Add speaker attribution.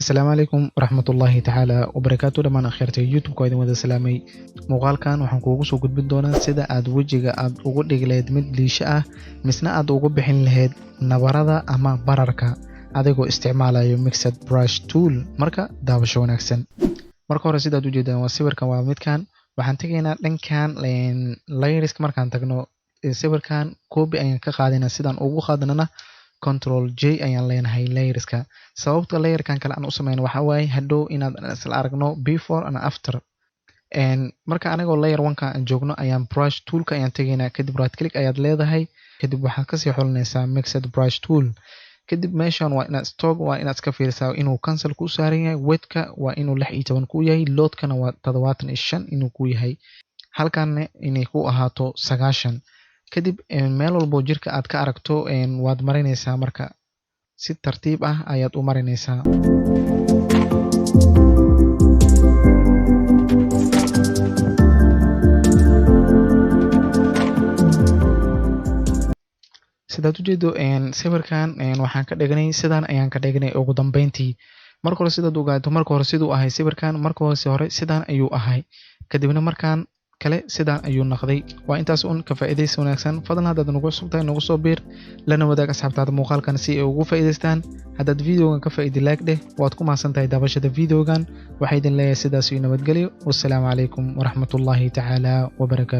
Speaker 1: Asalaamu calaykum waraxmatullaahi tacaala wabarakaatu. Dhammaan akhyaarta YouTube-ka waa idin wada salaamay. Muuqaalkan waxaan kuugu soo gudbin doonaa sida aad wejiga aad ugu dhigi lahayd mid liisho ah, misna aad ugu bixin lahayd nabarada ama bararka, adigoo isticmaalayo Mixed Brush Tool. Marka daawasho wanaagsan. Marka hore, sidaad ujeedaan, waa sawirkan, waa midkan. Waxaan tegaynaa dhankan layerska. Markaan tagno sawirkan, copy ayaan ka qaadaynaa. Sidaan ugu qaadnana, Control J ayaan leenahay layerska. Sababta layerkan kale aan u sameyno waxaa waaye hadhow inaad isla aragno before and after. Marka anagoo layer one-ka aan joogno ayaan brush toolka ayaan tegaynaa. Kadib right click ayaad leedahay. Kadib waxaad kasii xulinaysaa Mixed Brush Tool. Kadib meeshan waa inaad stroke waa inaad iska fiirisaa inuu cancel ku saaran yahay. Weightka waa inuu 16 ku yahay, loadkana waa 75 inuu ku yahay, halkanna inay ku ahaato 90. Kadib meel walbo jirka aad ka aragto waad marinaysaa. Marka si tartiib ah ayaad u marinaysaa. Sidaad ujeedo, sawirkan waxaan ka dhignay sidan ayaan ka dhignay ugu dambeyntii. Marka hore, sidaad ogaato, marka hore siduu ahay sawirkan, marka hoose hore sidaan ayuu ahay, kadibna markaan kale sidaan ayuu noqday. Waa intaas un. Ka faa'iidaysi wanaagsan. Fadlan, haddaad nagu cusub tahay, nagu soo biir, lana wadaag asxaabtaada muuqaalkan si ay ugu faa'iidaystaan. Haddaad videogan ka faa'iidi, like dheh. Waad ku mahadsan tahay daawashada videogan. Waxaa idin leeyahay sidaas iyo nabadgelyo. Wassalaamu calaykum waraxmatullaahi tacaala wabarakaatu.